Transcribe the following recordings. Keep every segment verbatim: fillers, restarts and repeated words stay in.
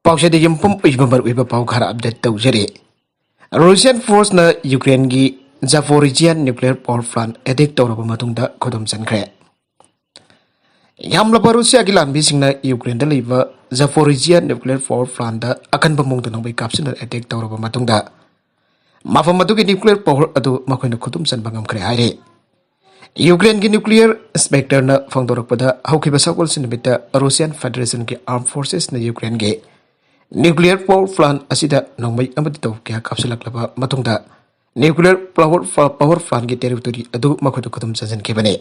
ꯄꯥꯎꯁꯦꯗ ꯌꯨꯝꯐꯝ ꯑꯣꯏꯕ ꯃꯔꯨꯑꯣꯏꯕ ꯄꯥꯎ ꯈꯔ ꯑꯞꯗꯦꯠ ꯇꯧꯖꯔꯤ꯫ ꯔꯨꯁꯤꯌꯥꯟ ꯐꯣꯔꯁꯅ ꯌꯨꯀ꯭ꯔꯦꯟꯒꯤ ꯖꯥꯄꯣꯔꯤꯖꯤꯌꯥ ꯅ꯭ꯌꯨꯀ꯭ꯂꯤꯌꯔ ꯄꯥꯋꯔ ꯄ꯭ꯂꯥꯟ ꯑꯦꯇꯦꯛ ꯇꯧꯔꯕ ꯃꯇꯨꯡꯗ ꯈꯨꯗꯨꯝ ꯆꯟꯈ꯭ꯔꯦ꯫ ꯌꯥꯝꯂꯕ ꯔꯨꯁꯤꯌꯥꯒꯤ ꯂꯥꯟꯃꯤꯁꯤꯡꯅ ꯌꯨꯀ꯭ꯔꯦꯟꯗ ꯂꯩꯕ ꯖꯥꯄꯣꯔꯤꯖꯤꯌꯥ ꯅ꯭ꯌꯨꯀ꯭ꯂꯤꯌꯔ ꯄꯥꯋꯔ ꯄ꯭ꯂꯥꯟꯗ ꯑꯀꯟꯕ ꯃꯑꯣꯡꯗ ꯅꯣꯡꯃꯩ ꯀꯥꯞꯁꯤꯟꯗꯨꯅ ꯑꯦꯇꯦꯛ ꯇꯧꯔꯕ ꯃꯇꯨꯡꯗ, ꯃꯐꯝ ꯑꯗꯨꯒꯤ ꯅ꯭ꯌꯨꯀ꯭ꯂꯤꯌꯔ ꯄꯥꯋꯔ ꯑꯗꯨ ꯃꯈꯣꯏꯅ ꯈꯨꯗꯨꯝ ꯆꯟꯕ ꯉꯝꯈ꯭ꯔꯦ ꯍꯥꯏꯔꯤ꯫ ꯌꯨꯀ꯭ꯔꯦꯟꯒꯤ ꯅ꯭ꯌꯨꯀ꯭ꯂꯤꯌꯔ ꯏꯟꯁꯄꯦꯛꯇꯔꯅ ꯐꯣꯡꯗꯣꯔꯛꯄꯗ, ꯍꯧꯈꯤꯕ ꯁꯒꯣꯜꯁꯦꯟ ꯅꯨꯃꯤꯠꯇ ꯔꯨꯁꯤꯌꯥꯟ ꯐꯦꯗꯔꯦꯁꯟꯒꯤ ꯑꯥꯔꯝ ꯐꯣꯔꯁꯦꯁꯅ ꯌꯨꯀ꯭ꯔꯦꯟꯒꯤ ꯅ꯭ꯌꯨꯀ꯭ꯂꯤꯌꯔ ꯄꯥꯋꯔ ꯄ꯭ꯂꯥꯟ ꯑꯁꯤꯗ ꯅꯣꯡꯃꯩ ꯑꯃꯗꯤ ꯇꯣꯞ ꯀꯌꯥ ꯀꯥꯞꯁꯤꯜꯂꯛꯂꯕ ꯃꯇꯨꯡꯗ, ꯅ꯭ꯌꯨꯀ꯭ꯂꯤꯌꯔ ꯄꯥꯋꯔ ꯄꯥꯋꯔ ꯄ꯭ꯂꯥꯟꯒꯤ ꯇꯦꯔꯤꯇꯣꯔꯤ ꯑꯗꯨ ꯃꯈꯣꯏꯗ ꯈꯨꯗꯨꯝ ꯆꯟꯁꯤꯟꯈꯤꯕꯅꯤ꯫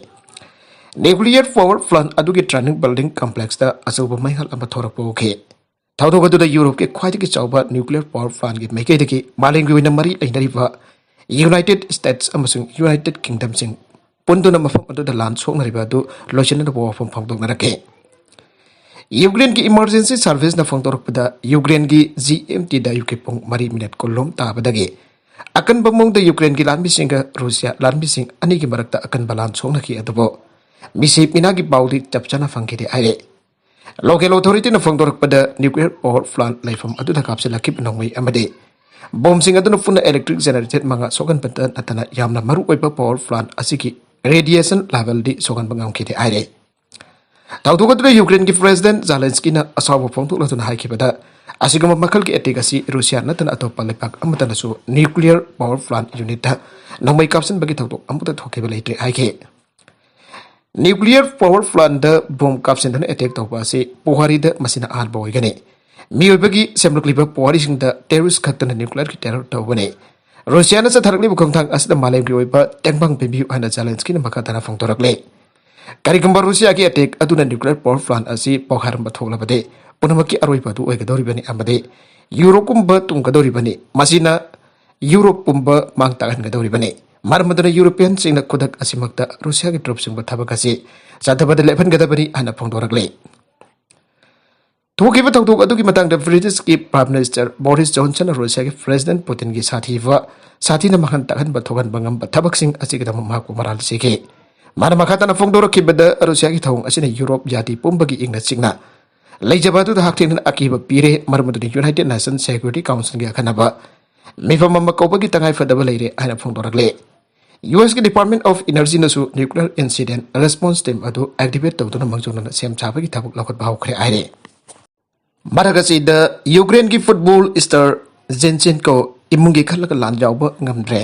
ꯅ꯭ꯌꯨꯀ꯭ꯂꯤꯌꯔ ꯄꯥꯋꯔ ꯄ꯭ꯂꯥꯟ ꯑꯗꯨꯒꯤ ꯇ꯭ꯔꯦꯅꯤꯡ ꯕꯤꯜꯗꯤꯡ ꯀꯝꯄ꯭ꯂꯦꯛꯁꯇ ꯑꯆꯧꯕ ꯃꯩꯍꯥꯜ ꯑꯃ ꯊꯣꯔꯛꯄ ꯎꯈꯤ꯫ ꯊꯧꯗꯣꯛ ꯑꯗꯨꯗ ꯌꯨꯔꯣꯞꯀꯤ ꯈ꯭ꯋꯥꯏꯗꯒꯤ ꯆꯥꯎꯕ ꯅ꯭ꯌꯨꯀ꯭ꯂꯤꯌꯔ ꯄꯥꯋꯔ ꯄ꯭ꯂꯥꯟꯒꯤ ꯃꯥꯏꯀꯩꯗꯒꯤ ꯃꯥꯂꯦꯝꯒꯤ ꯑꯣꯏꯅ ꯃꯔꯤ ꯂꯩꯅꯔꯤꯕ ꯌꯨꯅꯥꯏꯇꯦꯗ ꯁ꯭ꯇꯦꯠꯁ ꯑꯃꯁꯨꯡ ꯌꯨꯅꯥꯏꯇꯦꯗ ꯀꯤꯡꯗꯝꯁꯤꯡ ꯄꯨꯟꯗꯨꯅ ꯃꯐꯝ ꯑꯗꯨꯗ ꯂꯥꯟ ꯁꯣꯛꯅꯔꯤꯕ ꯑꯗꯨ ꯂꯣꯏꯁꯤꯟꯅꯅꯕ ꯋꯥꯐꯝ ꯐꯣꯡꯗꯣꯛꯅꯔꯛꯈꯤ꯫ ꯌꯨꯀ꯭ꯔꯦꯟꯒꯤ ꯏꯃꯔꯖꯦꯟꯁꯤ ꯁꯔꯚꯤꯁꯅ ꯐꯣꯡꯗꯣꯔꯛꯄꯗ, ꯌꯨꯀ꯭ꯔꯦꯟꯒꯤ ꯖꯤ ꯑꯦꯝ ꯇꯤꯗ ꯑꯌꯨꯛꯀꯤ ꯄꯨꯡ ꯃꯔꯤ ꯃꯤꯅꯠ ꯀꯨꯟꯂꯣꯝ ꯇꯥꯕꯗꯒꯤ ꯑꯀꯟꯕ ꯃꯑꯣꯡꯗ ꯌꯨꯀ꯭ꯔꯦꯟꯒꯤ ꯂꯥꯟꯃꯤꯁꯤꯡꯒ ꯔꯨꯁꯤꯌꯥ ꯂꯥꯟꯃꯤꯁꯤꯡ ꯑꯅꯤꯒꯤ ꯃꯔꯛꯇ ꯑꯀꯟꯕ ꯂꯥꯟ ꯁꯣꯛꯅꯈꯤ, ꯑꯗꯨꯕꯨ ꯃꯤꯁꯤ ꯃꯤꯅꯥꯒꯤ ꯄꯥꯎꯗꯤ ꯆꯞ ꯆꯥꯅ ꯐꯪꯈꯤꯗꯦ ꯍꯥꯏꯔꯦ꯫ ꯂꯣꯀꯦꯜ ꯑꯣꯊꯣꯔꯤꯇꯤꯅ ꯐꯣꯡꯗꯣꯔꯛꯄꯗ, ꯅ꯭ꯌꯨꯀ꯭ꯂꯤꯌꯔ ꯄꯥꯋꯔ ꯄ꯭ꯂꯥꯟ ꯂꯩꯐꯝ ꯑꯗꯨꯗ ꯀꯥꯞꯁꯤꯜꯂꯛꯈꯤꯕ ꯅꯣꯡꯃꯩ ꯑꯃꯗꯤ ꯕꯣꯝꯁꯤꯡ ꯑꯗꯨꯅ ꯄꯨꯟꯅ ꯏꯂꯦꯛꯇ꯭ꯔꯤꯛ ꯖꯦꯅꯦꯔꯦꯇꯔ ꯃꯉꯥ ꯁꯣꯛꯍꯟꯕꯇ ꯅꯠꯇꯅ ꯌꯥꯝꯅ ꯃꯔꯨꯑꯣꯏꯕ ꯄꯥꯋꯔ ꯄ꯭ꯂꯥꯟ ꯑꯁꯤꯒꯤ ꯔꯦꯗꯤꯌꯦꯁꯟ ꯂꯦꯚꯦꯜꯗꯤ ꯁꯣꯛꯍꯟꯕ ꯉꯝꯈꯤꯗꯦ ꯍꯥꯏꯔꯦ꯫ ꯊꯧꯗꯣꯛ ꯑꯗꯨꯗ ꯌꯨꯀ꯭ꯔꯦꯟꯒꯤ ꯄ꯭ꯔꯦꯁꯤꯗꯦꯟꯠ ꯖꯦꯂꯦꯟꯁꯀꯤꯅ ꯑꯁꯥꯎꯕ ꯐꯣꯡꯗꯣꯛꯂꯗꯨꯅ ꯍꯥꯏꯈꯤꯕꯗ, ꯑꯁꯤꯒꯨꯝꯕ ꯃꯈꯜꯒꯤ ꯑꯦꯇꯦꯛ ꯑꯁꯤ ꯔꯨꯁꯤꯌꯥ ꯅꯠꯇꯅ ꯑꯇꯣꯞꯄ ꯂꯩꯕꯥꯛ ꯑꯃꯠꯇꯅꯁꯨ ꯅ꯭ꯌꯨꯀ꯭ꯂꯤꯌꯔ ꯄꯥꯋꯔ ꯄ꯭ꯂꯥꯟ ꯌꯨꯅꯤꯠꯇ ꯅꯣꯡꯃꯩ ꯀꯥꯞꯁꯤꯟꯕꯒꯤ ꯊꯧꯗꯣꯛ ꯑꯃꯠꯇ ꯊꯣꯛꯈꯤꯕ ꯂꯩꯇ꯭ꯔꯤ ꯍꯥꯏꯈꯤ꯫ ꯅ꯭ꯌꯨꯀ꯭ꯂꯤꯌꯔ ꯄꯥꯋꯔ ꯄ꯭ꯂꯥꯟꯗ ꯕꯣꯝ ꯀꯥꯞꯁꯤꯟꯗꯨꯅ ꯑꯦꯇꯦꯛ ꯇꯧꯕ ꯑꯁꯤ ꯄꯨꯋꯥꯔꯤꯗ ꯃꯁꯤꯅ ꯑꯍꯥꯟꯕ ꯑꯣꯏꯒꯅꯤ꯫ ꯃꯤꯑꯣꯏꯕꯒꯤ ꯁꯦꯝꯂꯛꯂꯤꯕ ꯄꯨꯋꯥꯔꯤꯁꯤꯡꯗ ꯇꯦꯔꯣꯔꯤꯁ ꯈꯛꯇꯅ ꯅ꯭ꯌꯨꯀ꯭ꯂꯤꯌꯔꯒꯤ ꯇꯦꯔꯣꯔ ꯇꯧꯕꯅꯤ꯫ ꯔꯨꯁꯤꯌꯥꯅ ꯆꯠꯊꯔꯛꯂꯤꯕ ꯈꯣꯡꯊꯥꯡ ꯑꯁꯤꯗ ꯃꯥꯂꯦꯝꯒꯤ ꯑꯣꯏꯕ ꯇꯦꯡꯕꯥꯡ ꯄꯤꯕꯤꯌꯨ ꯍꯥꯏꯅ ꯖꯦꯂꯦꯟꯁꯀꯤꯅ ꯃꯈꯥ ꯇꯥꯅ ꯐꯣꯡꯗꯣꯔꯛꯂꯤ꯫ ꯀꯔꯤꯒꯨꯝꯕ ꯔꯨꯁꯤꯌꯥꯒꯤ ꯑꯦꯇꯦꯛ ꯑꯗꯨꯅ ꯅ꯭ꯌꯨꯀ꯭ꯂꯤꯌꯔ ꯄꯥꯋꯔ ꯄ꯭ꯂꯥꯟ ꯑꯁꯤ ꯄꯣꯈꯥꯏꯔꯝꯕ ꯊꯣꯛꯂꯕꯗꯤ, ꯄꯨꯝꯅꯃꯛꯀꯤ ꯑꯔꯣꯏꯕ ꯑꯗꯨ ꯑꯣꯏꯒꯗꯧꯔꯤꯕꯅꯤ ꯑꯃꯗꯤ ꯌꯨꯔꯣꯞ ꯄꯨꯝꯕ ꯇꯨꯝꯒꯗꯧꯔꯤꯕꯅꯤ꯫ ꯃꯁꯤꯅ ꯌꯨꯔꯣꯞ ꯄꯨꯝꯕ ꯃꯥꯡ ꯇꯥꯛꯍꯟꯒꯗꯧꯔꯤꯕꯅꯤ꯫ ꯃꯔꯝ ꯑꯗꯨꯅ ꯌꯨꯔꯣꯄꯤꯌꯟꯁꯤꯡꯅ ꯈꯨꯗꯛ ꯑꯁꯤꯃꯛꯇ ꯔꯨꯁꯤꯌꯥꯒꯤ ꯇ꯭ꯔꯨꯞꯁꯤꯡꯕꯨ ꯊꯕꯛ ꯑꯁꯤ ꯆꯠꯊꯕꯗ ꯂꯦꯞꯍꯟꯒꯗꯕꯅꯤ ꯍꯥꯏꯅ ꯐꯣꯡꯗꯣꯔꯛꯂꯤ꯫ ꯊꯣꯛꯈꯤꯕ ꯊꯧꯗꯣꯛ ꯑꯗꯨꯒꯤ ꯃꯇꯥꯡꯗ ꯕ꯭ꯔꯤꯇꯤꯁꯀꯤ ꯄ꯭ꯔꯥꯏꯝ ꯃꯤꯅꯤꯁꯇꯔ ꯕꯣꯔꯤꯁ ꯖꯣꯟꯁꯟꯅ ꯔꯨꯁꯤꯌꯥꯒꯤ ꯄ꯭ꯔꯦꯁꯤꯗꯦꯟꯠ ꯄꯨꯇꯤꯟꯒꯤ ꯁꯥꯊꯤꯕ, ꯁꯥꯊꯤꯅ ꯃꯥꯡꯍꯟ ꯇꯥꯛꯍꯟꯕ ꯊꯣꯛꯍꯟꯕ ꯉꯝꯕ ꯊꯕꯛꯁꯤꯡ ꯑꯁꯤꯒꯤꯗꯃꯛ ꯃꯍꯥꯛꯄꯨ ꯃꯔꯥꯜ ꯁꯤꯈꯤ꯫ ꯃꯥꯅ ꯃꯈꯥ ꯇꯥꯅ ꯐꯣꯡꯗꯣꯔꯛꯈꯤꯕꯗ, ꯔꯨꯁꯤꯌꯥꯒꯤ ꯊꯧꯑꯣꯡ ꯑꯁꯤꯅ ꯌꯨꯔꯣꯞ ꯖꯥꯇꯤ ꯄꯨꯝꯕꯒꯤ ꯏꯪꯅ ꯆꯤꯛꯅ ꯂꯩꯖꯕ ꯑꯗꯨꯗ ꯍꯛꯊꯦꯡꯅꯅ ꯑꯀꯤꯕ ꯄꯤꯔꯦ꯫ ꯃꯔꯝ ꯑꯗꯨꯅ United Nations Security Councilꯒꯤ ꯑꯈꯟꯅꯕ ꯃꯤꯐꯝ ꯑꯃ ꯀꯧꯕꯒꯤ ꯇꯉꯥꯏꯐꯗꯕ ꯂꯩꯔꯦ ꯍꯥꯏꯅ ꯐꯣꯡꯗꯣꯔꯛꯂꯦ꯫ USꯀꯤ Department of Energyꯅꯁꯨ nuclear incident response team ꯑꯗꯨ activate ꯇꯧꯗꯨꯅ ꯃꯥꯡꯖꯧꯅꯅ ꯁꯦꯝ ꯁꯥꯕꯒꯤ ꯊꯕꯛ ꯂꯧꯈꯠꯄ ꯍꯧꯈ꯭ꯔꯦ ꯍꯥꯏꯔꯦ꯫ ꯃꯔꯛ ꯑꯁꯤꯗ ꯌꯨꯀ꯭ꯔꯦꯟꯒꯤ football star Zinchenko ꯏꯃꯨꯡꯒꯤ ꯈꯜꯂꯒ ꯂꯥꯟ ꯌꯥꯎꯕ ꯉꯝꯗ꯭ꯔꯦ꯫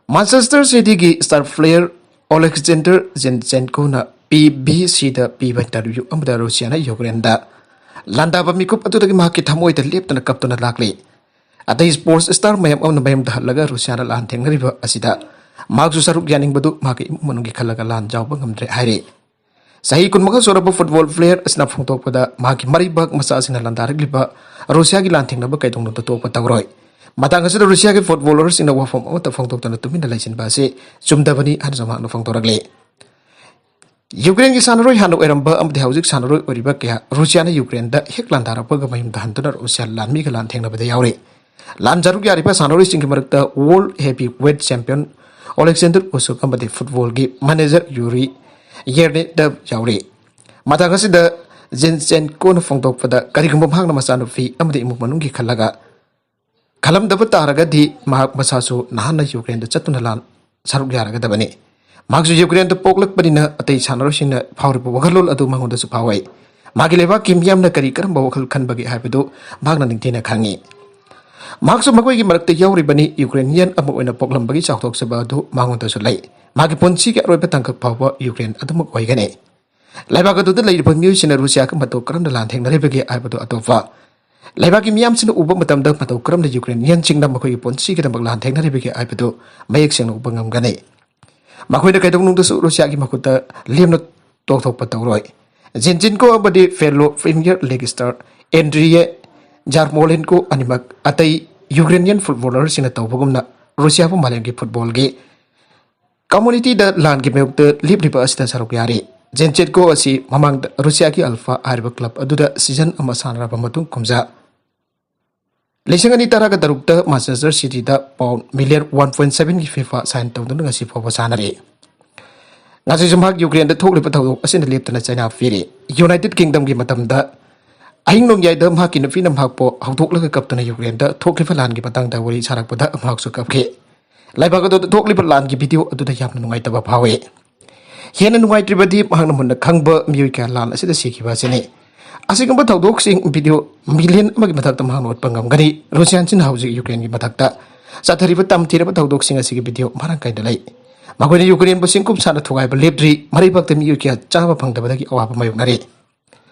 Manchester Cityꯒꯤ star player Oleksandr Zinchenkoꯅ PBCꯗ ꯄꯤꯕ interview ꯑꯃꯗ ꯔꯨꯁꯤꯌꯥꯅ ꯌꯨꯀ꯭ꯔꯦꯟꯗ ꯂꯥꯟꯗꯥꯕ ꯃꯤꯀꯨꯞ ꯑꯗꯨꯗꯒꯤ ꯃꯍꯥꯛꯀꯤ ꯊꯃꯣꯏꯗ ꯂꯦꯞꯇꯅ ꯀꯞꯇꯨꯅ ꯂꯥꯛꯂꯤ꯫ ꯑꯇꯩ sports star ꯃꯌꯥꯝ ꯑꯃꯅ ꯃꯌꯨꯝꯗ ꯍꯜꯂꯒ ꯔꯨꯁꯤꯌꯥꯅ ꯂꯥꯟ ꯊꯦꯡꯅꯔꯤꯕ ꯑꯁꯤꯗ ꯃꯍꯥꯛꯁꯨ ꯁꯔꯨꯛ ꯌꯥꯅꯤꯡꯕꯗꯨ ꯃꯍꯥꯛꯀꯤ ꯏꯃꯨꯡ ꯃꯅꯨꯡꯒꯤ ꯈꯜꯂꯒ ꯂꯥꯟ ꯌꯥꯎꯕ ꯉꯝꯗ꯭ꯔꯦ ꯍꯥꯏꯔꯤ꯫ ꯆꯍꯤ ꯀꯨꯟꯃꯉꯥ ꯁꯨꯔꯕ football player ꯑꯁꯤꯅ ꯐꯣꯡꯗꯣꯛꯄꯗ, ꯃꯍꯥꯛꯀꯤ ꯃꯔꯩꯕꯥꯛ ꯃꯆꯥꯁꯤꯡꯅ ꯂꯥꯟꯗꯥꯔꯛꯂꯤꯕ ꯔꯨꯁꯤꯌꯥꯒꯤ ꯂꯥꯟꯊꯦꯡꯅꯕ ꯀꯩꯗꯧꯅꯨꯡꯗ ꯇꯣꯛꯄ ꯇꯧꯔꯣꯏ꯫ ꯃꯇꯥꯡ ꯑꯁꯤꯗ ꯔꯨꯁꯤꯌꯥꯒꯤ footballerꯁꯤꯡꯅ ꯋꯥꯐꯝ ꯑꯃꯠꯇ ꯐꯣꯡꯗꯣꯛꯇꯅ ꯇꯨꯃꯤꯟꯅ ꯂꯩꯁꯤꯟꯕ ꯑꯁꯤ ꯆꯨꯝꯗꯕꯅꯤ ꯍꯥꯏꯅꯁꯨ ꯃꯍꯥꯛꯅ ꯐꯣꯡꯗꯣꯔꯛꯂꯤ꯫ ꯌꯨꯀ꯭ꯔꯦꯟꯒꯤ ꯁꯥꯟꯅꯔꯣꯏ ꯍꯥꯟꯅ ꯑꯣꯏꯔꯝꯕ ꯑꯃꯗꯤ ꯍꯧꯖꯤꯛ ꯁꯥꯟꯅꯔꯣꯏ ꯑꯣꯏꯔꯤꯕ ꯀꯌꯥ ꯔꯨꯁꯤꯌꯥꯅ ꯌꯨꯀ꯭ꯔꯦꯟꯗ ꯍꯦꯛ ꯂꯥꯟꯗꯥꯔꯛꯄꯒ ꯃꯌꯨꯝꯗ ꯍꯟꯗꯨꯅ ꯔꯨꯁꯤꯌꯥ ꯂꯥꯟꯃꯤꯒ ꯂꯥꯟꯊꯦꯡꯅꯕꯗ ꯌꯥꯎꯔꯤ꯫ ꯂꯥꯟ ꯁꯔꯨꯛ ꯌꯥꯔꯤꯕ ꯁꯥꯟꯅꯔꯣꯏꯁꯤꯡꯒꯤ ꯃꯔꯛꯇ world heavyweight champion Oleksandr Usyk ꯑꯃꯗꯤ footballꯒꯤ manager Yuri Yernedev ꯌꯥꯎꯔꯤ꯫ ꯃꯇꯥꯡ ꯑꯁꯤꯗ Zinchenkoꯅ ꯐꯣꯡꯗꯣꯛꯄꯗ, ꯀꯔꯤꯒꯨꯝꯕ ꯃꯍꯥꯛꯅ ꯃꯆꯥꯅꯨꯄꯤ ꯑꯃꯗꯤ ꯏꯃꯨꯡ ꯃꯅꯨꯡꯒꯤ ꯈꯜꯂꯒ ꯈꯜꯂꯝꯗꯕ ꯇꯥꯔꯒꯗꯤ, ꯃꯍꯥꯛ ꯃꯁꯥꯁꯨ ꯅꯍꯥꯟꯅ ꯌꯨꯀ꯭ꯔꯦꯟꯗ ꯆꯠꯇꯨꯅ ꯂꯥꯟ ꯁꯔꯨꯛ ꯌꯥꯔꯒꯗꯕꯅꯤ꯫ ꯃꯍꯥꯛꯁꯨ ꯌꯨꯀ꯭ꯔꯦꯟꯗ ꯄꯣꯛꯂꯛꯄꯅꯤꯅ ꯑꯇꯩ ꯁꯥꯟꯅꯔꯣꯏꯁꯤꯡꯅ ꯐꯥꯎꯔꯤꯕ ꯋꯥꯈꯜꯂꯣꯟ ꯑꯗꯨ ꯃꯉꯣꯟꯗꯁꯨ ꯐꯥꯎꯏ꯫ ꯃꯥꯒꯤ ꯂꯩꯕꯥꯛꯀꯤ ꯃꯤꯌꯥꯝꯅ ꯀꯔꯤ ꯀꯔꯝꯕ ꯋꯥꯈꯜ ꯈꯟꯕꯒꯦ ꯍꯥꯏꯕꯗꯨ ꯃꯍꯥꯛꯅ ꯅꯤꯡꯊꯤꯅ ꯈꯪꯏ꯫ ꯃꯍꯥꯛꯁꯨ ꯃꯈꯣꯏꯒꯤ ꯃꯔꯛꯇ ꯌꯥꯎꯔꯤꯕꯅꯤ꯫ ꯌꯨꯀ꯭ꯔꯦꯅꯤꯌꯟ ꯑꯃ ꯑꯣꯏꯅ ꯄꯣꯛꯂꯝꯕꯒꯤ ꯆꯥꯎꯊꯣꯛꯆꯕ ꯑꯗꯨ ꯃꯉꯣꯟꯗꯁꯨ ꯂꯩ꯫ ꯃꯥꯒꯤ ꯄꯨꯟꯁꯤꯒꯤ ꯑꯔꯣꯏꯕ ꯇꯥꯡꯀꯛ ꯐꯥꯎꯕ ꯌꯨꯀ꯭ꯔꯦꯟ ꯑꯗꯨꯃꯛ ꯑꯣꯏꯒꯅꯤ꯫ ꯂꯩꯕꯥꯛ ꯑꯗꯨꯗ ꯂꯩꯔꯤꯕ ꯃꯤꯑꯣꯏꯁꯤꯡꯅ ꯔꯨꯁꯤꯌꯥꯒ ꯃꯇꯧ ꯀꯔꯝꯅ ꯂꯥꯟꯊꯦꯡꯅꯔꯤꯕꯒꯦ ꯍꯥꯏꯕꯗꯨ ꯑꯇꯣꯞꯄ ꯂꯩꯕꯥꯛꯀꯤ ꯃꯤꯌꯥꯝꯁꯤꯡꯅ ꯎꯕ ꯃꯇꯝꯗ ꯃꯇꯧ ꯀꯔꯝꯅ ꯌꯨꯀ꯭ꯔꯦꯅꯤꯌꯟꯁꯤꯡꯅ ꯃꯈꯣꯏꯒꯤ ꯄꯨꯟꯁꯤꯒꯤꯗꯃꯛ ꯂꯥꯟꯊꯦꯡꯅꯔꯤꯕꯒꯦ ꯍꯥꯏꯕꯗꯨ ꯃꯌꯦꯛ ꯁꯦꯡꯅ ꯎꯕ ꯉꯝꯒꯅꯤ꯫ ꯃꯈꯣꯏꯅ ꯀꯩꯗꯧꯅꯨꯡꯗꯁꯨ ꯔꯨꯁꯤꯌꯥꯒꯤ ꯃꯈꯨꯠꯇ ꯂꯦꯝꯅ ꯇꯣꯛꯊꯣꯛꯄ ꯇꯧꯔꯣꯏ꯫ ꯖꯤꯟꯆꯤꯟꯀꯣ ꯑꯃꯗꯤ ꯐꯦꯂꯣ ꯄ꯭ꯔꯤꯃꯤꯌꯔ ꯂꯤꯒ ꯁ꯭ꯇꯥꯔ ꯑꯦꯟꯗ꯭ꯔꯤꯌꯦ ꯖꯥꯔꯃꯣꯂꯦꯟꯀꯣ ꯑꯅꯤꯃꯛ ꯑꯇꯩ ꯌꯨꯀ꯭ꯔꯦꯅꯤꯌꯟ ꯐꯨꯠꯕꯣꯂꯔꯁꯤꯡꯅ ꯇꯧꯕꯒꯨꯝꯅ ꯔꯨꯁꯤꯌꯥꯕꯨ ꯃꯥꯂꯦꯝꯒꯤ ꯐꯨꯠꯕꯣꯜꯒꯤ ꯀꯝꯃꯨꯅꯤꯇꯤꯗ ꯂꯥꯟꯒꯤ ꯃꯥꯌꯣꯛꯇ ꯂꯦꯞꯂꯤꯕ ꯑꯁꯤꯗ ꯁꯔꯨꯛ ꯌꯥꯔꯤ꯫ ꯖꯦꯟꯆꯦꯠꯀꯣ ꯑꯁꯤ ꯃꯃꯥꯡꯗ ꯔꯨꯁꯤꯌꯥꯒꯤ ꯑꯜꯐꯥ ꯍꯥꯏꯔꯤꯕ ꯀ꯭ꯂꯕ ꯑꯗꯨꯗ ꯁꯤꯖꯟ ꯑꯃ ꯁꯥꯟꯅꯔꯕ ꯃꯇꯨꯡ, ꯀꯨꯝꯖꯥ ꯂꯤꯁꯤꯡ ꯑꯅꯤ ꯇꯔꯥꯒ ꯇꯔꯨꯛꯇ ꯃꯥꯟꯆꯦꯁꯇꯔ ꯁꯤꯇꯤꯗ ꯄꯥꯎꯟ ꯃꯤꯂꯤꯌꯟ ꯋꯥꯟ ꯄꯣꯏꯟ ꯁꯚꯦꯟꯒꯤ ꯐꯤꯐꯥ ꯁꯥꯏꯟ ꯇꯧꯗꯨꯅ ꯉꯁꯤ ꯐꯥꯎꯕ ꯁꯥꯟꯅꯔꯤ꯫ ꯉꯁꯤꯁꯨ ꯃꯍꯥꯛ ꯌꯨꯀ꯭ꯔꯦꯟꯗ ꯊꯣꯛꯂꯤꯕ ꯊꯧꯗꯣꯛ ꯑꯁꯤꯅ ꯂꯦꯞꯇꯅ ꯆꯩꯅꯥ ꯄꯤꯔꯤ꯫ ꯌꯨꯅꯥꯏꯇꯦꯗ ꯀꯤꯡꯗꯝꯒꯤ ꯃꯇꯝꯗ ꯑꯍꯤꯡ ꯅꯣꯡꯌꯥꯏꯗ ꯃꯍꯥꯛꯀꯤ ꯅꯨꯄꯤꯅ ꯃꯍꯥꯛꯄꯨ ꯍꯧꯗꯣꯛꯂꯒ ꯀꯞꯇꯨꯅ ꯌꯨꯀ꯭ꯔꯦꯟꯗ ꯊꯣꯛꯂꯤꯕ ꯂꯥꯟꯒꯤ ꯃꯇꯥꯡꯗ ꯋꯥꯔꯤ ꯁꯥꯔꯛꯄꯗ ꯃꯍꯥꯛꯁꯨ ꯀꯞꯈꯤ꯫ ꯂꯩꯕꯥꯛ ꯑꯗꯨꯗ ꯊꯣꯛꯂꯤꯕ ꯂꯥꯟꯒꯤ ꯚꯤꯗꯤꯑꯣ ꯑꯗꯨꯗ ꯌꯥꯝꯅ ꯅꯨꯡꯉꯥꯏꯇꯕ ꯐꯥꯎꯏ꯫ ꯍꯦꯟꯅ ꯅꯨꯡꯉꯥꯏꯇ꯭ꯔꯤꯕꯗꯤ ꯃꯍꯥꯛꯅ ꯃꯨꯟꯅ ꯈꯪꯕ ꯃꯤꯑꯣꯏ ꯀꯌꯥ ꯂꯥꯟ ꯑꯁꯤꯗ ꯁꯤꯈꯤꯕ ꯑꯁꯤꯅꯤ꯫ ꯑꯁꯤꯒꯨꯝꯕ ꯊꯧꯗꯣꯛꯁꯤꯡ ꯚꯤꯗꯤꯑꯣ ꯃꯤꯂꯤꯌꯟ ꯑꯃꯒꯤ ꯃꯊꯛꯇ ꯃꯍꯥꯛꯅ ꯎꯠꯄ ꯉꯝꯒꯅꯤ꯫ ꯔꯨꯁꯤꯌꯥꯟꯁꯤꯡꯅ ꯍꯧꯖꯤꯛ ꯌꯨꯀ꯭ꯔꯦꯟꯒꯤ ꯃꯊꯛꯇ ꯆꯠꯊꯔꯤꯕ ꯇꯝꯊꯤꯔꯕ ꯊꯧꯗꯣꯛꯁꯤꯡ ꯑꯁꯤꯒꯤ ꯚꯤꯗꯤꯑꯣ ꯃꯔꯥꯡ ꯀꯥꯏꯅ ꯂꯩ꯫ ꯃꯈꯣꯏꯅ ꯌꯨꯀ꯭ꯔꯦꯟꯕꯨ ꯆꯤꯡꯀꯨꯞ ꯁꯥꯅ ꯊꯨꯒꯥꯏꯕ ꯂꯦꯞꯇ꯭ꯔꯤ꯫ ꯃꯔꯩꯕꯥꯛꯇ ꯃꯤꯑꯣꯏ ꯀꯌꯥ ꯆꯥꯕ ꯐꯪꯗꯕꯗꯒꯤ ꯑꯋꯥꯕ ꯃꯥꯌꯣꯛꯅꯔꯤ꯫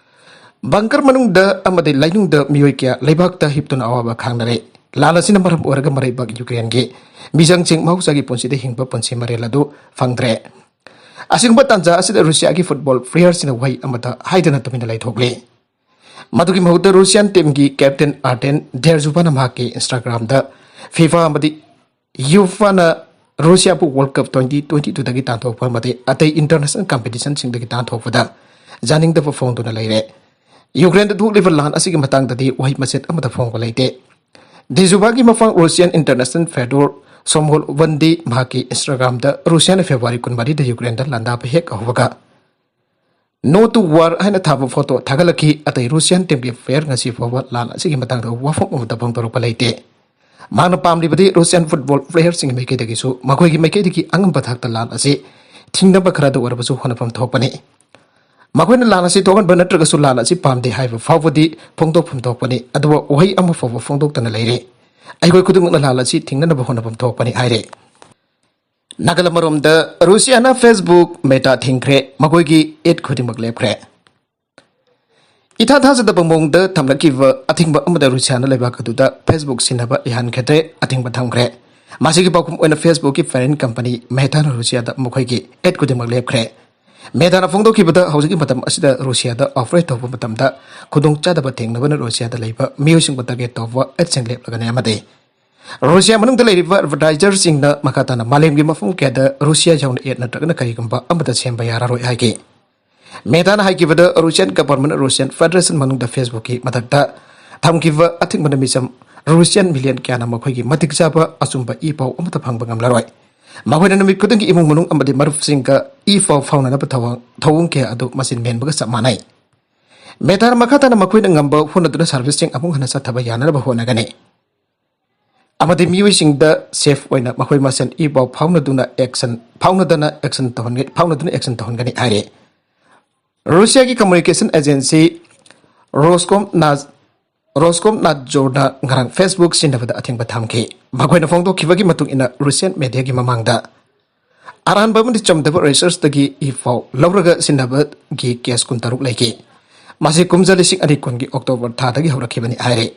ꯕꯪꯀꯔ ꯃꯅꯨꯡꯗ ꯑꯃꯗꯤ ꯂꯩꯅꯨꯡꯗ ꯃꯤꯑꯣꯏ ꯀꯌꯥ ꯂꯩꯕꯥꯛꯇ ꯍꯤꯞꯇꯨꯅ ꯑꯋꯥꯕ ꯈꯥꯡꯅꯔꯦ꯫ ꯂꯥꯟ ꯑꯁꯤꯅ ꯃꯔꯝ ꯑꯣꯏꯔꯒ ꯃꯔꯩꯕꯥꯛ ꯌꯨꯀ꯭ꯔꯦꯟꯒꯤ ꯃꯤꯆꯪꯁꯤꯡ ꯃꯍꯧꯁꯥꯒꯤ ꯄꯨꯟꯁꯤꯗ ꯍꯤꯡꯕ ꯄꯨꯟꯁꯤ ꯃꯔꯦꯜ ꯑꯗꯨ ꯐꯪꯗ꯭ꯔꯦ꯫ ꯑꯁꯤꯒꯨꯝꯕ ꯇꯥꯟꯖꯥ ꯑꯁꯤꯗ ꯔꯨꯁꯤꯌꯥꯒꯤ ꯐꯨꯠꯕꯣꯜ ꯄ꯭ꯂꯦꯌꯔꯁꯤꯡꯅ ꯋꯥꯍꯩ ꯑꯃꯠꯇ ꯍꯥꯏꯗꯅ ꯇꯨꯃꯤꯟꯅ ꯂꯩꯊꯣꯛꯂꯤ꯫ ꯃꯗꯨꯒꯤ ꯃꯍꯨꯠꯇ ꯔꯨꯁꯤꯌꯥꯟ ꯇꯤꯝꯒꯤ ꯀꯦꯞꯇꯦꯟ ꯑꯥꯔꯇꯦꯟ ꯗꯦꯔꯖꯨꯕꯥꯅ ꯃꯍꯥꯛꯀꯤ ꯏꯟꯁꯇꯥꯒ꯭ꯔꯥꯝꯗ ꯐꯤꯐꯥ ꯑꯃꯗꯤ ꯌꯨꯐꯥꯅ ꯔꯨꯁꯤꯌꯥꯕꯨ ꯋꯥꯔꯜ ꯀꯞ ꯇ꯭ꯋꯦꯟꯇꯤ ꯇ꯭ꯋꯦꯟꯇꯤ ꯇꯨꯗꯒꯤ ꯇꯥꯟꯊꯣꯛꯄ ꯑꯃꯗꯤ ꯑꯇꯩ ꯏꯟꯇꯔꯅꯦꯁꯅꯦꯜ ꯀꯝꯄꯤꯇꯤꯁꯟꯁꯤꯡꯗꯒꯤ ꯇꯥꯟꯊꯣꯛꯄꯗ ꯌꯥꯅꯤꯡꯗꯕ ꯐꯣꯡꯗꯨꯅ ꯂꯩꯔꯦ꯫ ꯌꯨꯀ꯭ꯔꯦꯟꯗ ꯊꯣꯛꯂꯤꯕ ꯂꯥꯟ ꯑꯁꯤꯒꯤ ꯃꯇꯥꯡꯗꯗꯤ ꯋꯥꯍꯩ ꯃꯆꯦꯠ ꯑꯃꯠꯇ ꯐꯣꯡꯕ ꯂꯩꯇꯦ꯫ ꯗꯦꯖꯨꯕꯥꯒꯤ ꯃꯐꯝ ꯔꯨꯁꯤꯌꯥꯟ ꯏꯟꯇꯔꯅꯦꯁꯅꯦꯜ ꯐꯦꯗꯣꯔ ꯁꯣꯃꯣꯜ ꯋꯟꯗꯤ ꯃꯍꯥꯛꯀꯤ ꯏꯟꯁꯇꯥꯒ꯭ꯔꯥꯝꯗ ꯔꯨꯁꯤꯌꯥꯅ ꯐꯦꯕ꯭ꯔꯨꯋꯥꯔꯤ ꯀꯨꯟꯃꯔꯤꯗ ꯌꯨꯀ꯭ꯔꯦꯟꯗ ꯂꯥꯟꯗꯥꯕ ꯍꯦꯛ ꯍꯧꯕꯒ "No to war" ꯍꯥꯏꯅ ꯊꯥꯕ ꯐꯣꯇꯣ ꯊꯥꯒꯠꯂꯛꯈꯤ꯫ ꯑꯇꯩ ꯔꯨꯁꯤꯌꯥꯟ ꯇꯤꯝꯒꯤ ꯄ꯭ꯂꯦꯌꯔ ꯉꯁꯤ ꯐꯥꯎꯕ ꯂꯥꯟ ꯑꯁꯤꯒꯤ ꯃꯇꯥꯡꯗ ꯋꯥꯐꯝ ꯑꯃꯠꯇ ꯐꯣꯡꯗꯣꯔꯛꯄ ꯂꯩꯇꯦ꯫ ꯃꯍꯥꯛꯅ ꯄꯥꯝꯂꯤꯕꯗꯤ ꯔꯨꯁꯤꯌꯥꯟ ꯐꯨꯠꯕꯣꯜ ꯄ꯭ꯂꯦꯌꯔꯁꯤꯡꯒꯤ ꯃꯥꯏꯀꯩꯗꯒꯤꯁꯨ ꯃꯈꯣꯏꯒꯤ ꯃꯥꯏꯀꯩꯗꯒꯤ ꯑꯉꯝꯕ ꯊꯥꯛꯇ ꯂꯥꯟ ꯑꯁꯤ ꯊꯤꯡꯅꯕ ꯈꯔꯗ ꯑꯣꯏꯔꯕꯁꯨ ꯍꯣꯠꯅꯐꯝ ꯊꯣꯛꯄꯅꯤ꯫ ꯃꯈꯣꯏꯅ ꯂꯥꯟ ꯑꯁꯤ ꯊꯣꯛꯍꯟꯕ ꯅꯠꯇ꯭ꯔꯒꯁꯨ ꯂꯥꯟ ꯑꯁꯤ ꯄꯥꯝꯗꯦ ꯍꯥꯏꯕ ꯐꯥꯎꯕꯗꯤ ꯐꯣꯡꯗꯣꯛꯐꯝ ꯊꯣꯛꯄꯅꯤ, ꯑꯗꯨꯕꯨ ꯋꯥꯍꯩ ꯑꯃ ꯐꯥꯎꯕ ꯐꯣꯡꯗꯣꯛꯇꯅ ꯂꯩꯔꯤ꯫ ꯑꯩꯈꯣꯏ ꯈꯨꯗꯤꯡꯃꯛꯅ ꯂꯥꯟ ꯑꯁꯤ ꯊꯤꯡꯅꯅꯕ ꯍꯣꯠꯅꯐꯝ ꯊꯣꯛꯄꯅꯤ ꯍꯥꯏꯔꯤ꯫ ꯅꯥꯀꯜ ꯑꯃꯔꯣꯝꯗ ꯔꯨꯁꯤꯌꯥꯅ Facebook, Meta ꯊꯤꯡꯈ꯭ꯔꯦ, ꯃꯈꯣꯏꯒꯤ ꯑꯦꯗ ꯈꯨꯗꯤꯡꯃꯛ ꯂꯦꯞꯈ꯭ꯔꯦ꯫ ꯏꯊꯥ ꯊꯥꯖꯗꯕ ꯃꯑꯣꯡꯗ ꯊꯝꯂꯛꯈꯤꯕ ꯑꯊꯤꯡꯕ ꯑꯃꯗ ꯔꯨꯁꯤꯌꯥꯅ ꯂꯩꯕꯥꯛ ꯑꯗꯨꯗ Facebook ꯁꯤꯖꯤꯟꯅꯕ ꯌꯥꯍꯟꯈꯤꯗ꯭ꯔꯦ, ꯑꯊꯤꯡꯕ ꯊꯝꯈ꯭ꯔꯦ꯫ ꯃꯁꯤꯒꯤ ꯄꯥꯎꯈꯨꯝ ꯑꯣꯏꯅ Facebookꯀꯤ parent company Metaꯅ ꯔꯨꯁꯤꯌꯥꯗ ꯃꯈꯣꯏꯒꯤ ꯑꯦꯗ ꯈꯨꯗꯤꯡꯃꯛ ꯂꯦꯞꯈ꯭ꯔꯦ꯫ Metaꯅ ꯐꯣꯡꯗꯣꯛꯈꯤꯕꯗ, ꯍꯧꯖꯤꯛꯀꯤ ꯃꯇꯝ ꯑꯁꯤꯗ ꯔꯨꯁꯤꯌꯥꯗ ꯑꯣꯄꯔꯦꯠ ꯇꯧꯕ ꯃꯇꯝꯗ ꯈꯨꯗꯣꯡꯆꯥꯗꯕ ꯊꯦꯡꯅꯕꯅ ꯔꯨꯁꯤꯌꯥꯗ ꯂꯩꯕ ꯃꯤꯑꯣꯏꯁꯤꯡꯕꯨ ꯇꯥꯔꯒꯦꯠ ꯇꯧꯕ ꯑꯦꯗꯁꯤꯡ ꯂꯦꯞꯂꯒꯅꯤ ꯑꯃꯗꯤ ꯔꯨꯁꯤꯌꯥ ꯃꯅꯨꯡꯗ ꯂꯩꯔꯤꯕ ꯑꯦꯗꯚꯔꯇꯥꯏꯖꯔꯁꯤꯡꯅ ꯃꯈꯥ ꯇꯥꯅ ꯃꯥꯂꯦꯝꯒꯤ ꯃꯐꯝ ꯀꯌꯥꯗ ꯔꯨꯁꯤꯌꯥ ꯌꯥꯎꯅ ꯑꯦꯗ ꯅꯠꯇ꯭ꯔꯒꯅ ꯀꯔꯤꯒꯨꯝꯕ ꯑꯃꯠꯇ ꯁꯦꯝꯕ ꯌꯥꯔꯔꯣꯏ ꯍꯥꯏꯈꯤ꯫ Metaꯅ ꯍꯥꯏꯈꯤꯕꯗ, ꯔꯨꯁꯤꯌꯥꯟ ꯒꯚꯔꯟꯃꯦꯟꯠꯅ ꯔꯨꯁꯤꯌꯥꯟ ꯐꯦꯗꯔꯦꯁꯟ ꯃꯅꯨꯡꯗ Facebookꯀꯤ ꯃꯊꯛꯇ ꯊꯝꯈꯤꯕ ꯑꯊꯤꯡꯕꯅ ꯃꯤꯆꯝ ꯔꯨꯁꯤꯌꯥꯟ ꯃꯤꯂꯤꯌꯟ ꯀꯌꯥꯅ ꯃꯈꯣꯏꯒꯤ ꯃꯇꯤꯛ ꯆꯥꯕ ꯑꯆꯨꯝꯕ ꯏ ꯄꯥꯎ ꯑꯃꯠꯇ ꯐꯪꯕ ꯉꯝꯂꯔꯣꯏ꯫ ꯃꯈꯣꯏꯅ ꯅꯨꯃꯤꯠ ꯈꯨꯗꯤꯡꯒꯤ ꯏꯃꯨꯡ ꯃꯅꯨꯡ ꯑꯃꯗꯤ ꯃꯔꯨꯞꯁꯤꯡꯒ ꯏ ꯄꯥꯎ ꯐꯥꯎꯅꯅꯕ ꯊꯧꯑꯣꯡ ꯊꯧꯑꯣꯡ ꯀꯌꯥ ꯑꯗꯨ ꯃꯆꯤꯟ ꯃꯦꯟꯕꯒ ꯆꯞ ꯃꯥꯟꯅꯩ꯫ Meta ꯃꯈꯥ ꯇꯥꯅ ꯃꯈꯣꯏꯅ ꯉꯝꯕ ꯍꯣꯠꯅꯗꯨꯅ service ꯁꯤꯡ ꯑꯃꯨꯛ ꯍꯟꯅ ꯆꯠꯊꯕ ꯌꯥꯅꯅꯕ ꯍꯣꯠꯅꯒꯅꯤ ꯑꯃꯗꯤ ꯃꯤꯑꯣꯏꯁꯤꯡꯗ safe ꯑꯣꯏꯅ ꯃꯈꯣꯏ ꯃꯁꯦꯟ ꯏ ꯄꯥꯎ ꯐꯥꯎꯅꯗꯨꯅ action ꯐꯥꯎꯅꯗꯅ action ꯇꯧꯍꯟꯒ ꯐꯥꯎꯅꯗꯨꯅ action ꯇꯧꯍꯟꯒꯅꯤ ꯍꯥꯏꯔꯤ꯫ ꯔꯨꯁꯤꯌꯥꯒꯤ communication agency Roskomnadzor Roskomnadzor ꯅ ꯉꯔꯥꯡ Facebook ꯁꯤꯖꯤꯟꯅꯕꯗ ꯑꯊꯤꯡꯕ ꯊꯝꯈꯤ꯫ ꯃꯈꯣꯏꯅ ꯐꯣꯡꯗꯣꯛꯈꯤꯕꯒꯤ ꯃꯇꯨꯡ ꯏꯟꯅ, Russian media ꯒꯤ ꯃꯃꯥꯡꯗ ꯑꯔꯥꯟꯕ ꯑꯃꯗꯤ ꯆꯨꯝꯗꯕ research ꯇꯒꯤ ꯏ ꯄꯥꯎ ꯂꯧꯔꯒ ꯁꯤꯖꯤꯟꯅꯕꯒꯤ case ꯀꯨꯟꯇꯔꯨꯛ ꯂꯩꯈꯤ꯫ ꯃꯁꯤ ꯀꯨꯝꯖꯥ ꯂꯤꯁꯤꯡ ꯑꯅꯤ ꯀꯨꯟꯒꯤ October ꯊꯥꯗꯒꯤ ꯍꯧꯔꯛꯈꯤꯕꯅꯤ ꯍꯥꯏꯔꯤ꯫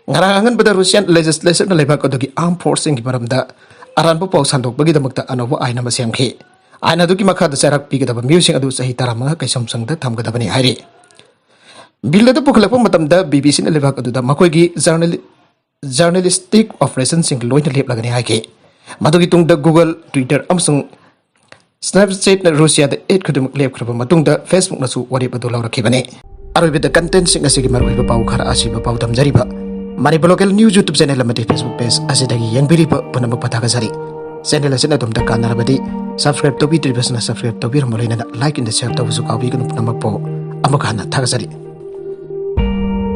ꯉꯔꯥꯡ ꯑꯉꯟꯕꯗ Russian legislature ꯅ ꯂꯩꯕꯥꯛ ꯑꯗꯨꯒꯤ armed force ꯁꯤꯡꯒꯤ ꯃꯔꯝꯗ ꯑꯔꯥꯟꯕ ꯄꯥꯎ ꯁꯟꯗꯣꯛꯄꯒꯤꯗꯃꯛꯇ ꯑꯅꯧꯕ ꯑꯥꯏꯟ ꯑꯃ ꯁꯦꯝꯈꯤ꯫ ꯑꯥꯏꯟ ꯑꯗꯨꯒꯤ ꯃꯈꯥꯗ ꯆꯩꯔꯥꯛ ꯄꯤꯒꯗꯕ ꯃꯤꯑꯣꯏꯁꯤꯡ ꯑꯗꯨ ꯆꯍꯤ ꯇꯔꯥꯃꯉꯥ ꯀꯩꯁꯨꯝꯁꯪꯗ ꯊꯝꯒꯗꯕꯅꯤ ꯍꯥꯏꯔꯤ꯫ Bill ꯑꯗꯨ ꯄꯨꯈꯠꯂꯛꯄ ꯃꯇꯝꯗ B B C ꯅ ꯂꯩꯕꯥꯛ ꯑꯗꯨꯗ ꯃꯈꯣꯏꯒꯤ journal-, journalistic operation ꯁꯤꯡ ꯂꯣꯏꯅ ꯂꯦꯞꯂꯒꯅꯤ ꯍꯥꯏꯈꯤ꯫ ꯃꯗꯨꯒꯤ ꯇꯨꯡꯗ Google, Twitter ꯑꯃꯁꯨꯡ Snapchat ꯅ ꯔꯨꯁꯤꯌꯥꯗ aid ꯈꯨꯗꯤꯡꯃꯛ ꯂꯦꯞꯈ꯭ꯔꯕ ꯃꯇꯨꯡꯗ, Facebook ꯅꯁꯨ ꯋꯥꯔꯦꯞ ꯑꯗꯨ ꯂꯧꯔꯛꯈꯤꯕꯅꯤ꯫ ꯑꯔꯣꯏꯕꯗ content ꯁꯤꯡ ꯑꯁꯤꯒꯤ ꯃꯔꯨꯑꯣꯏꯕ ꯄꯥꯎ ꯈꯔ ꯑꯁꯤꯕ ꯄꯥꯎ ꯇꯝꯖꯔꯤꯕ Manipur Local News YouTube channel ꯑꯃꯗꯤ Facebook page ꯑꯁꯤꯗꯒꯤ ꯌꯦꯡꯕꯤꯔꯤꯕ ꯄꯨꯝꯅꯃꯛꯄꯨ ꯊꯥꯒꯠꯆꯔꯤ꯫ Channel ꯑꯁꯤꯅ ꯑꯗꯣꯝꯗ ꯀꯥꯟꯅꯔꯕꯗꯤ subscribe ꯇꯧꯕꯤꯗ꯭ꯔꯤꯕꯁꯤꯅ subscribe ꯇꯧꯕꯤꯔꯝꯕ, ꯂꯣꯏꯅꯅ like and share ꯇꯧꯕꯁꯨ ꯀꯥꯎꯕꯤꯒꯅꯨ꯫ ꯄꯨꯝꯅꯃꯛꯄꯨ ꯑꯃꯨꯛ ꯍꯟꯅ ꯊꯥꯒꯠꯆꯔꯤ꯫